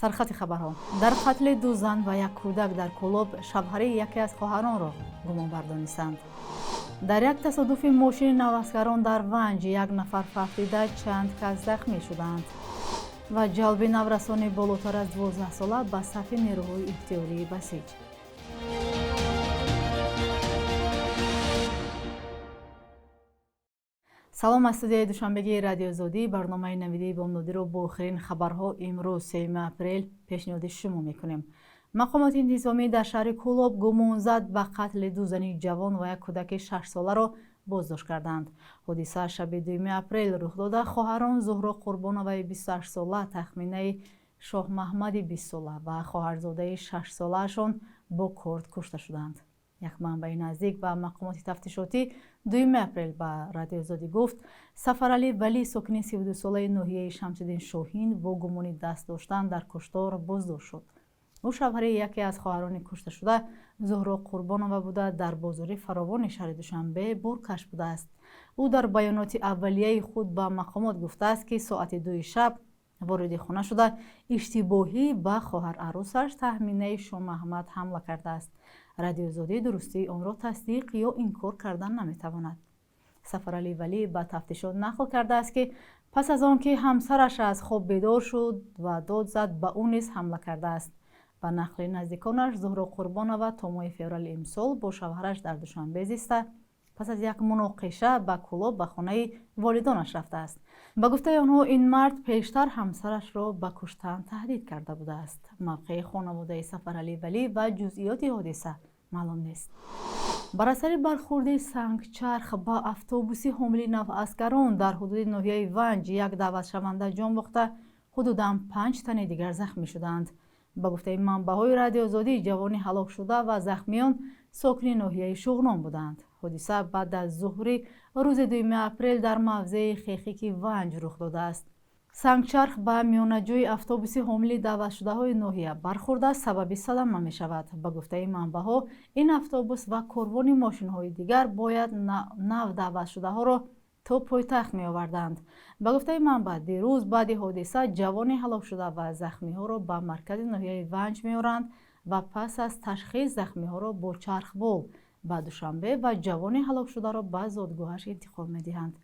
Сархати хабарҳо: дар қатли ду зан ва як кӯдак дар Кӯлоб шавҳари яке аз хоҳаронро гумонбар донистанд. Дар як тасодуфи мошини наваскарон дар Ванҷ як нафар фавтида, чанд кас захмӣ шуданд. Ва ҷалби наврасони болотар аз 12 сола ба сафи нерӯҳои ихтиёрии Басиҷ. Салом аз студияи душанбегии Радиоозодӣ. Барномаи навидии бомдодиро бо охирин хабарҳо имрӯз, 3 апрел, пешниҳоди шумо мекунем. Мақомоти интизомӣ дар шаҳри Кӯлоб гумонзад ба қатли ду зани ҷавон ва як кӯдаки 6-соларо боздошт карданд. Ҳодиса шаби 2 апрел рух дода, хоҳарон Зуҳро Қурбоноваи 28-сола, Тахминаи Шоҳмаҳмади 20-сола ва хоҳарзодаи 6-солаашон бо корд кушта шуданд. Як манбаи наздик ба мақомоти тафтишотӣ 2 апрел ба Радиоозодӣ гуфт, Сафаралӣ Валӣ, сокини 32-солаи ноҳияи Шамсиддин Шоҳин, бо гумони даст доштан дар куштор боздошт шуд. Ӯ шавҳари яке аз хоҳарони кушташуда, Зуҳро Қурбонова буда, дар бозори фаровони шаҳри Душанбе боркаш будааст. Ӯ дар баёноти аввалияи худ ба мақомот гуфтааст, ки соати 2-и шаб вориди хона шуда, иштибоҳӣ ба хоҳар-арӯсаш Таҳминаи Шоҳмаҳмад ҳамла кардааст. Радиоозодӣ дурустии онро тасдиқ ё инкор кардан наметавонад. Сафаралӣ Валӣ ба тафтишот нақл кардааст, ки пас аз он ки ҳамсараш аз хоб бедор шуд ва дод зад, ба ӯ низ ҳамла кардааст. Ба нақли наздиконаш, Зуҳро Қурбонова то моҳи феврали имсол бо шавҳараш дар Душанбе зиста, пас аз як муноқиша ба Кӯлоб, ба хонаи волидонаш рафтааст. Ба гуфтаи онҳо, ин мард пештар ҳамсарашро ба куштан таҳдид карда будааст. Мавқеи хонаводаи Сафаралӣ Валӣ ва ҷузъиёти ҳодиса маълум нест. Бар асари бархурди сангчарх ба автобуси ҳомили наваскарон дар ҳудуди ноҳияи Ванҷ як даъватшаванда ҷон бохта, ҳудудан панҷ тани дигар захмӣ шуданд. Ба гуфтаи манбаъҳои Радиоозодӣ, ҷавони ҳалокшуда ва захмиён сокини ноҳияи Шуғнон буданд. Ҳодиса баъд аз зуҳри рӯзи 2 апрел дар мавзеи Хехики Ванҷ рух додааст. Сангчарх ба миёнаҷӯи автобуси ҳомили даъватшудаҳои ноҳия бархӯрда, сабаби садама мешавад. Ба гуфтаи манбаъҳо, ин автобус ва корвони мошинҳои дигар бояд нав даъватшудаҳоро то пойтахт меоварданд. Ба гуфтаи манбаъ, дирӯз баъди ҳодиса ҷавони ҳалокшуда ва захмиҳоро ба маркази ноҳияи Ванҷ меоранд ва пас аз ташхис захмиҳоро бо чархбол ба Душанбе ва ҷавони ҳалокшударо ба зодгоҳаш интиқол медиҳанд.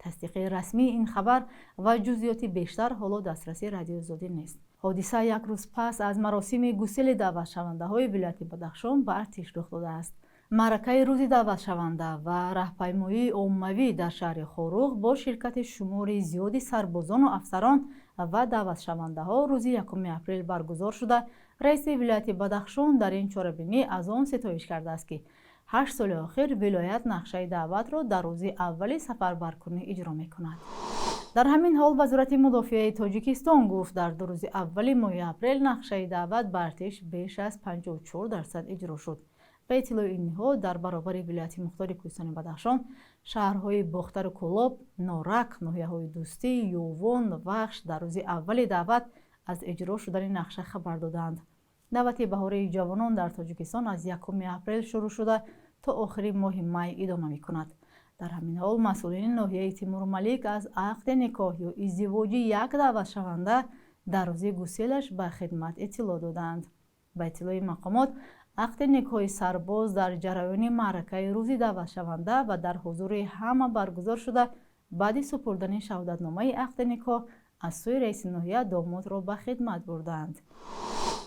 Тасдиқи расмии ин хабар ва ҷузъиёти бештар ҳоло дастраси Радиоозодӣ нест. Ҳодиса як рӯз пас аз маросими гусели даъватшавандаҳои вилояти Бадахшон ба артиш рух додааст. Маъракаи рӯзи даъватшаванда ва раҳпаймоии оммавӣ дар шаҳри Хоруғ бо ширкати шумори зиёди сарбозону афсарон ва даъватшавандаҳо рӯзи 1 апрел баргузор шуда, раиси вилояти Бадахшон дар ин чорабинӣ аз он ситоиш кардааст, ки 8 соли охир вилоят нақшаи даъватро дар рӯзи аввали сафарбаркунӣ иҷро мекунад. Дар ҳамин ҳол, Вазорати мудофиаи Тоҷикистон гуфт, дар 2 рӯзи аввали моҳи апрел нақшаи даъват ба артиш беш аз 54% иҷро шуд. Ба иттилои ин ниҳод, дар баробари вилояти мухтори Кӯҳистони Бадахшон, шаҳрҳои Бохтару Кӯлоб, Норак, ноҳияҳои Дӯстӣ, Ёвон, Вахш дар рӯзи аввали даъват аз иҷро шудани нақша хабар доданд. Даъвати баҳории ҷавонон дар Тоҷикистон аз 1 апрел шурӯъ шуда, то охири моҳи май идома мекунад. Дар ҳамин ҳол, масъулини ноҳияи Тимурмалик аз ақди никоҳ ё издивоҷи як даъватшаванда дар рӯзи гуселаш ба хидмат иттилоъ доданд. Ба иттилои мақомот, ақди никоҳи сарбоз дар ҷараёни маъракаи рӯзи даъватшаванда ва дар ҳузури ҳама баргузор шуда, баъди супурдани шаҳодатномаи ақди никоҳ аз сӯи раиси ноҳия домодро ба хидмат бурданд.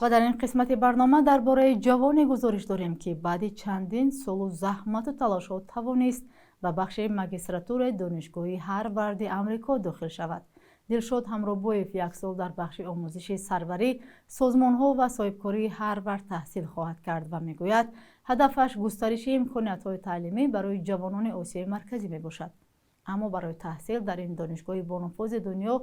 Ва дар ин қисмати барнома дар бораи ҷавоне гузориш дорем, ки баъди чандин солу заҳмату талошҳо тавонист ба бахши магистратураи Донишгоҳи Ҳарварди Амрико дохил шавад. Дилшод Ҳамробоев як сол дар бахши омӯзиши сарварӣ, созмонҳо ва соҳибкории Ҳарвард таҳсил хоҳад кард ва мегӯяд, ҳадафаш густариши имкониятҳои таълимӣ барои ҷавонони Осиёи Марказӣ мебошад. Аммо барои таҳсил дар ин донишгоҳи бонуфузи дунё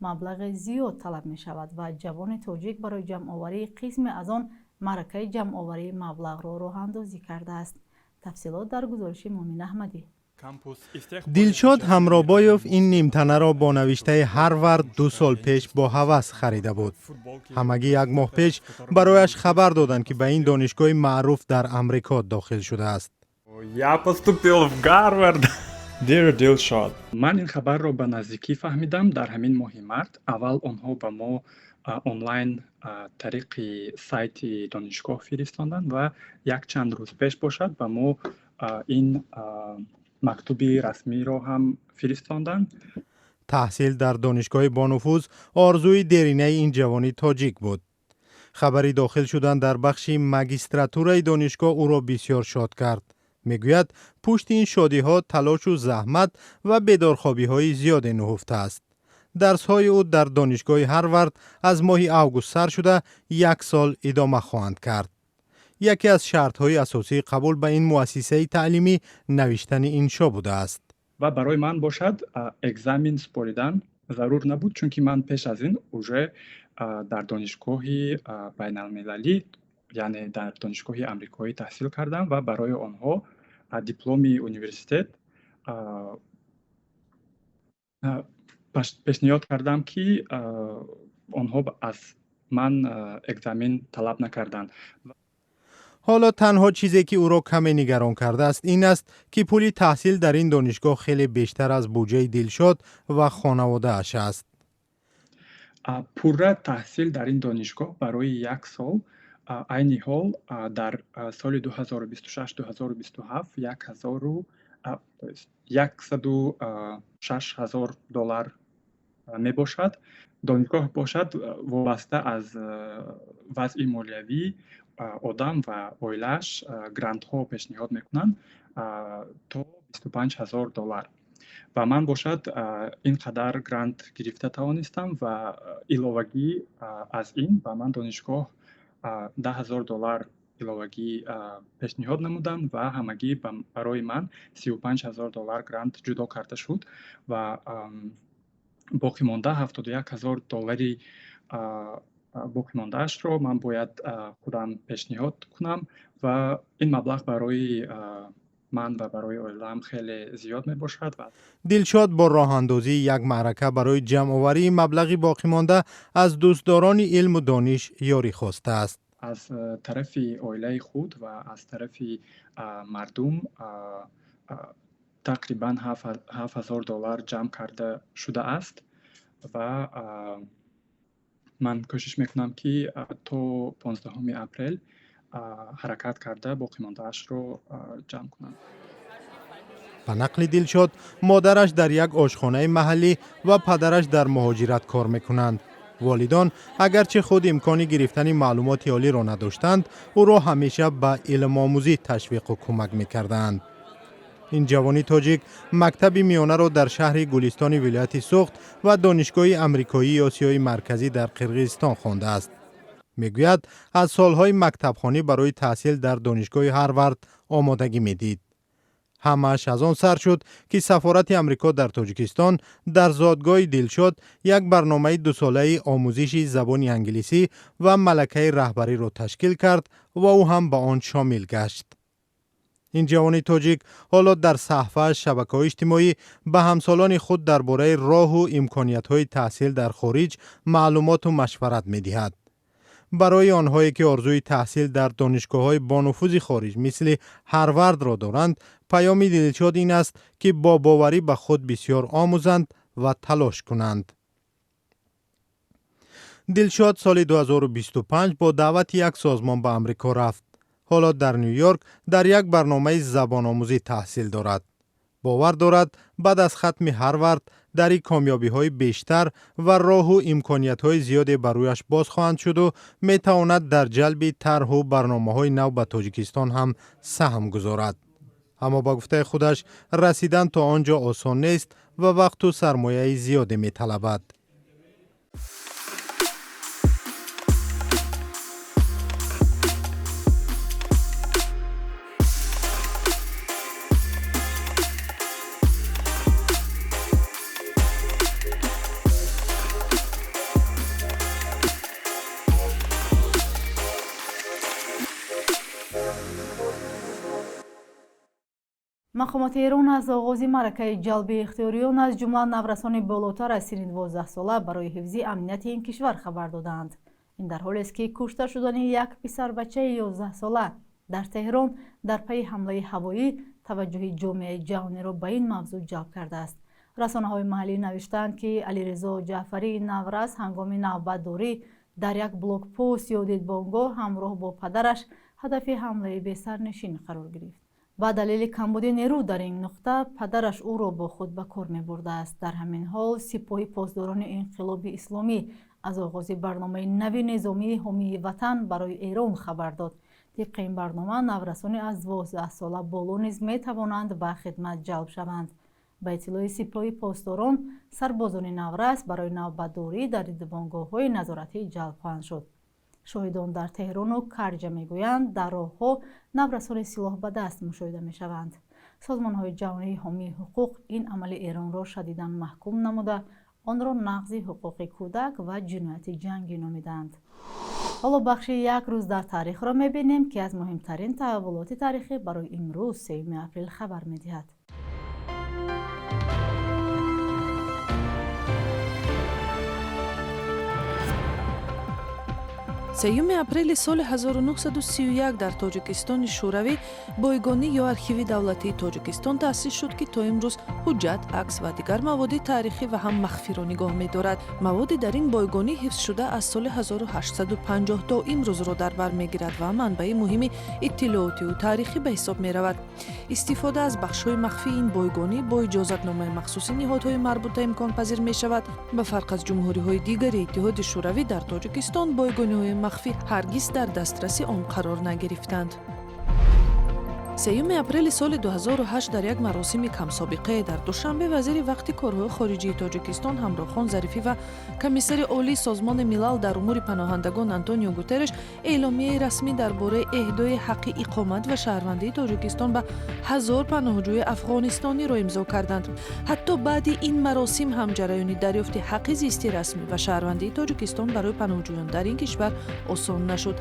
маблағи зиёд талаб мешавад ва ҷавони тоҷик барои ҷамъоварии қисме аз он маъракаи ҷамъоварии маблағро роҳандозӣ кардааст. Тафсилот дар гузориши Муъмин Аҳмадӣ. Дилшод Ҳамробоев ин нимтанаро бо навиштаи Ҳарвард 2 сол пеш бо ҳавас харида буд. Ҳамагӣ як моҳ пеш барояш хабар доданд, ки ба ин донишгоҳи маъруф дар Амрико дохил шудааст. Я поступил в Гарвард. Dear Dilshod. Ман ин хабарро ба наздикӣ фаҳмидам, дар ҳамин моҳи март. Аввал онҳо ба мо Онлайн тариқи сайти донишгоҳ фиристонданд ва якчанд рӯз пеш бошад, ба мо ин мактуби расмиро ҳам фиристонданд. Таҳсил дар донишгоҳи бонуфуз орзуи деринаи ин ҷавони тоҷик буд. Хабари дохил шудан дар бахши магистратураи донишгоҳ ӯро бисёр шод кард. Мегӯяд, пушти ин шодиҳо талошу заҳмат ва бедорхобиҳои зиёде нуҳуфтааст. Дарсҳои ӯ дар донишгоҳи Ҳарвард аз моҳи август сар шуда, як сол идома хоҳанд кард. Яке аз шартҳои асосии қабул ба ин муассисаи таълимӣ навиштани иншо будааст. Ва барои ман бошад, экзамен супоридан зарур набуд, чунки ман пеш аз ин уже дар донишгоҳи байналмилалӣ, яъне дар донишгоҳи амрикоӣ таҳсил кардам ва барои онҳо дипломи университет пешниҳод кардам, ки онҳо аз ман экзамен талаб накарданд. Ҳоло танҳо чизе, ки ӯро каме нигарон кардааст, ин аст, ки пули таҳсил дар ин донишгоҳ хеле бештар аз буҷаи Дилшод ва хонаводааш аст. Пурра таҳсил дар ин донишгоҳ барои як сол айни ҳол дар соли 2026-2027 1106 000 доллар мебошад. Донишгоҳ бошад, вобаста аз вазъи молиявӣ одам ва оилааш грантҳо пешниҳод мекунанд то 25 000 доллар. Ва ман бошад, ин қадар грант гирифта тавонистам ва иловагӣ аз ин ба ман донишгоҳ 10 000 доллар иловагӣ пешниҳод намуданд ва ҳамагӣ барои ман 35 000 доллар грант ҷудо карда шуд ва боқимонда 71 000 доллари боқимондаашро ман бояд худам пешниҳод кунам ва ин маблағ барои ман ва барои оилаам хеле зиёд мебошад. Дилшод бо роҳандозии як маърака барои ҷамъоварии маблағи боқимонда аз дӯстдорони илму дониш ёрӣ хостааст. Аз тарафи оилаи худ ва аз тарафи мардум тақрибан 7000 доллар ҷамъ карда шудааст ва ман кӯшиш мекунам, ки то 15 апрел ҳаракат карда, боқимондаашро ҷамъ кунам. Ба нақли Дилшод, модараш дар як ошхонаи маҳаллӣ ва падараш дар муҳоҷират кор мекунанд. Волидон агарчи худ имкони гирифтани маълумоти олиро надоштанд, ӯро ҳамеша ба илмомӯзӣ ташвиқу кӯмак мекарданд. Ин ҷавони тоҷик мактаби миёнаро дар шаҳри Гулистони вилояти Суғд ва Донишгоҳи амрикоии Осиёи Марказӣ дар Қирғизистон хондааст. Мегӯяд, аз солҳои мактабхонӣ барои таҳсил дар донишгоҳи Ҳарвард омодагӣ медид. Ҳамааш аз он сар шуд, ки сафорати Амрико дар Тоҷикистон дар зодгоҳи Дилшод як барномаи дусолаи омӯзиши забони англисӣ ва малакаи раҳбариро ташкил кард ва ӯ ҳам ба он шомил гашт. Ин ҷавони тоҷик ҳоло дар саҳфааш шабакаҳои иҷтимоӣ ба ҳамсолони худ дар бораи роҳу имкониятҳои таҳсил дар хориҷ маълумоту машварат медиҳад. Барои онҳое, ки орзуи таҳсил дар донишгоҳҳои бонуфузи хориҷ, мисли Ҳарвардро доранд, паёми Дилшод ин аст, ки бо боварӣ ба худ бисёр омӯзанд ва талош кунанд. Дилшод соли 2025 бо даъвати як созмон ба Амрико рафт. Ҳоло дар Ню Йорк дар як барномаи забономӯзӣ таҳсил дорад. Бовар дорад, баъд аз хатми Ҳарвард дари комёбиҳои бештар ва роҳу имкониятҳои зиёде ба рӯяш боз хоҳанд шуду метавонад дар ҷалби тарҳу барномаҳои нав ба Тоҷикистон ҳам саҳм гузорад. Аммо, ба гуфтаи худаш, расидан то он ҷо осон нест ва вақту сармояи зиёде металабад. Мақомоти Эрон аз оғози маъракаи ҷалби ихтиёриён, аз ҷумла наврасони болотар аз синни 12сола, барои ҳифзи амнияти ин кишвар хабар додаанд. Ин дар ҳолест, ки кушта шудани як писарбачаи 11сола дар Теҳрон дар пайи ҳамлаи ҳавоӣ таваҷҷӯҳи ҷомеаи ҷаҳониро ба ин мавзӯъ ҷалб кардааст. Расонаҳои маҳаллӣ навиштаанд, ки Алирезо Ҷаъфарии наврас ҳангоми навбатдорӣ Дар як блокпост ё дидбонгоҳ ҳамроҳ бо падараш ҳадафи ҳамлаи бесарнишин қарор гирифт. Ба далели камбуди нерӯ дар ин нуқта падараш ӯро бо худ ба кор мебурдааст. Дар ҳамин ҳол Сипоҳи Посдорони Инқилоби Исломӣ аз оғози барномаи нави низомии ҳомии ватан барои Эрон хабар дод. Тибқи ин барнома наврасони аз 12 сола боло низ метавонанд ба хидмат ҷалб шаванд. Ба иттилои Сипоҳи Посдорон, сарбозони наврас барои навбатдорӣ дар дидбонгоҳҳои назоратӣ ҷалб хоҳанд шуд. Шоҳидон дар Теҳрону Карҷа мегӯянд, дар роҳҳо наврасони силоҳ ба даст мушоҳида мешаванд. Созмонҳои ҷаҳонии ҳомии ҳуқуқ ин амали Эронро шадидан маҳкум намуда, онро нақзи ҳуқуқи кӯдак ва ҷинояти ҷангӣ номиданд. Ҳоло бахши «Як рӯз дар таърихро мебинем, ки аз муҳимтарин таҳаввулоти таърихӣ барои имрӯз, 3 апрел, хабар медиҳад. 3 апрели соли 1931 дар Тоҷикистони Шӯравӣ бойгонӣ ё Архиви давлатии Тоҷикистон таъсис шуд, ки то имрӯз ҳуҷҷат, акс ва дигар маводи таърихӣ ва ҳам махфиро нигоҳ медорад. Маводи дар ин бойгонӣ ҳифзшуда аз соли 1850 то имрӯзро дар бар мегирад ва манбаи муҳими иттилоотиву таърихӣ ба ҳисоб меравад. Истифода аз бахшҳои махфии ин бойгонӣ бо иҷозатномаи махсуси ниҳодҳои марбута имконпазир мешавад. Ба фарқ аз ҷумҳуриҳои дигари Иттиҳоди Шӯравӣ, дар Тоҷикистон бойгониҳои махфӣ ҳаргиз дар дастраси он қарор нагирифтанд. 3 апрели соли 2008 дар як маросими камсобиқае дар Душанбе вазири вақти корҳои хориҷии Тоҷикистон Ҳамроҳхон Зарифӣ ва комиссари олии Созмони Милал дар умури паноҳандагон Антонио Гутерреш эъломияи расмӣ дар бораи эҳдои ҳаққи иқомат ва шаҳрвандии Тоҷикистон ба 1000 паноҳҷӯи афғонистониро имзо карданд. Ҳатто баъди ин маросим ҳам ҷараёни дарёфти ҳаққи зисти расмӣ ва шаҳрвандии Тоҷикистон барои паноҳҷӯён дар ин кишвар осон нашуд.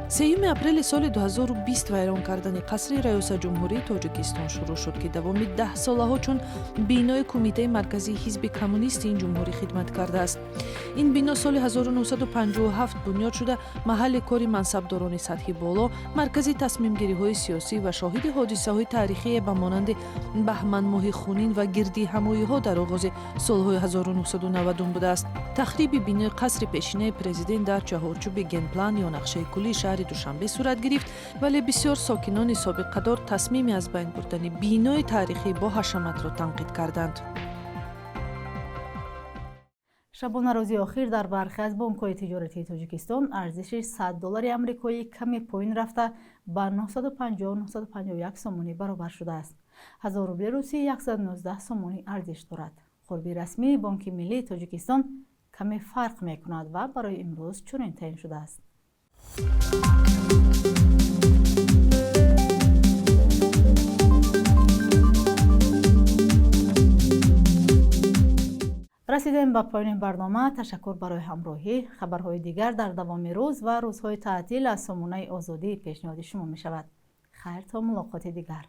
3 апрели соли 2020 вайрон кардани қасри Раёсатҷумҳурии Тоҷикистон шурӯъ шуд, ки давоми 10 солаҳо чун бинои Кумитаи марказии Ҳизби Коммунисти ин ҷумҳурӣ хидмат кардааст. Ин бино соли 1957 бунёд шуда, маҳалли кори мансабдорони сатҳи боло, маркази тасмимгириҳои сиёсӣ ва шоҳиди ҳодисаҳои таърихие ба монанди баҳманмоҳи хунин ва гирдиҳамоиҳо дар оғози солҳои 1990 будааст. Тахриби бинои қасри пешинаи президент дар чаҳорчӯби генплан ё нақшаи куллии шаҳри Душанбе сурат гирифт, вале бисёр сокинони собиқадор тасмими аз байн бурдани бинои таърихӣ бо ҳашаматро танқид карданд. Шабонарӯзи охир дар бархе аз бонкҳои тиҷоратии Тоҷикистон арзиши 100 доллари амрикоӣ каме поин рафта, ба 950-951 сомонӣ баробар шудааст. 1000 рубли русӣ 119 сомонӣ арзиш дорад. Қурби расмии Бонки миллии Тоҷикистон каме фарқ мекунад ва барои имрӯз чунин таъин шудааст. Расидем ба поёни барнома. Ташаккур барои ҳамроҳӣ. Хабарҳои дигар дар давоми рӯз ва рӯзҳои таътил аз сомонаи Озодӣ пешниҳоди шумо мешавад. Хайр, то мулоқоти дигар.